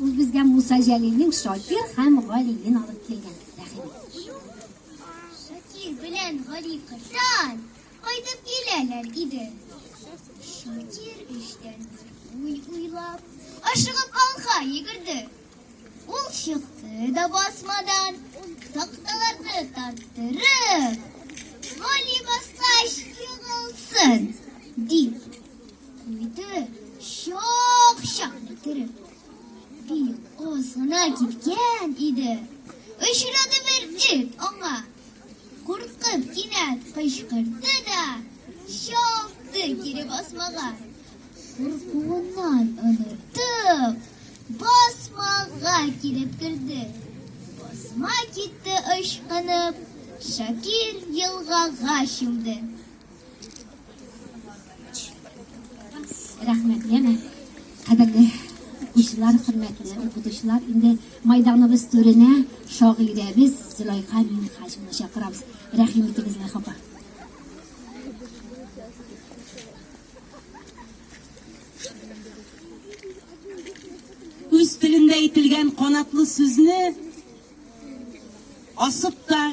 Ул безгә Муса Җәлилнең Шакир һәм Галиен алып килгән. Рәхим ит. Шакир белән Гали кырдан кайтып киләләр иде. Шакир эштән бер уй уйлап, ашыгып алга йөгерде. Ул чыкты да басмадан, такталарны тарттырып, Гали баскач егылсын, дип куйды чак-чак иттереп. Бик аз гына киткән иде, очрады бер эт аңа. Куркып кинәт кычкырды да, чапты кире басмага. Куркуыннан онытып, басмага килеп керде. Басма китте ычкынып, Шакир елгага чумды. Рәхмәт, яме. Кадерле укучылар, хөрмәтле укытучылар, инде майданыбыз түренә шагыйрәбез Зөләйха Минһаҗеваны чакырабыз. Рәхим итегез, Зөләйха апа. Үз телендә әйтелгән канатлы сүзне асып та.